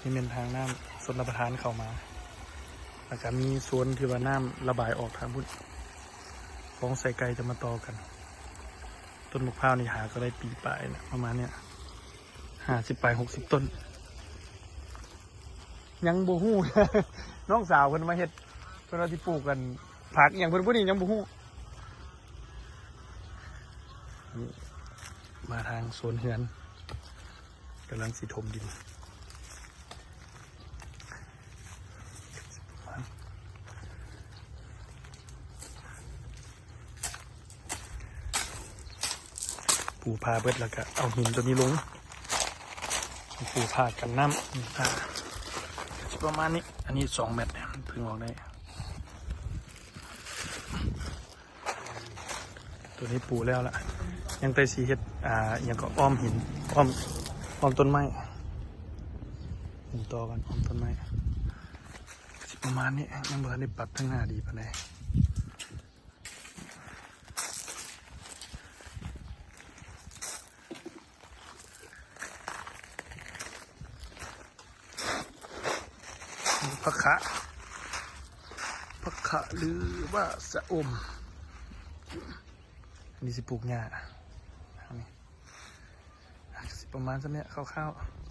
ນີ້ແມ່ນທາງນ້ຳຊົນລະປະທານເຂົ້າມາ ແລ້ວກະມີໂຊນທີ່ວ່ານ້ຳລະບາຍອອກທາງພຸ້ນ ຄອງໄຊໄກ່ຈະມາຕໍ່ກັນ. ຕົ້ນໝາກພ້າວນີ້ຫາກໍໄດ້ປີປາຍລະ ປະມານເນີ້ຍ ຫ້າສິບປາຍ ຫົກສິບຕົ້ນ. ຍັງບໍ່ຮູ້ ນ້ອງສາວເພິ່ນມາເຮັດ ເພິ່ນວ່າຊິປູກກັນ ຜັກອີ່ຫຍັງເພິ່ນພຸ້ນນີ້ ຍັງບໍ່ຮູ້. ນີ້ມາທາງໂຊນເຮືອນ ກຳລັງຊິຖົມດິນ. ປູຜ້າເບິດ ແລ້ວກະເອົາຫີນໂຕນີ້ລົງ ປູຜ້າກັນນ້ຳ. ອ່າ ກະຊິປະມານນີ້ ອັນນີ້ສອງແມັດ ມັນເພິ່ງອອກໄດ້. ໂຕນີ້ປູແລ້ວລະ ຍັງແຕ່ຊິເຮັດ ອ່າ ອີ່ຫຍັງກໍອ້ອມຫີນ ອ້ອມ ອ້ອມຕົ້ນໄມ້ ເຮັດຕໍ່ກັນ ອ້ອມຕົ້ນໄມ້. ກະຊິປະມານນີ້ ຍັງບໍ່ທັນໄດ້ປັບທາງໜ້າດີປານໃດ. ຜັກຂະ ຜັກຂະ ຫຼືວ່າຊະອົມ. ອັນນີ້ຊິປູກຫຍ້າ ອັນນີ້ ອ່ະ ກະຊິປະມານສ່ຳນີ້ ຄ່າວໆ.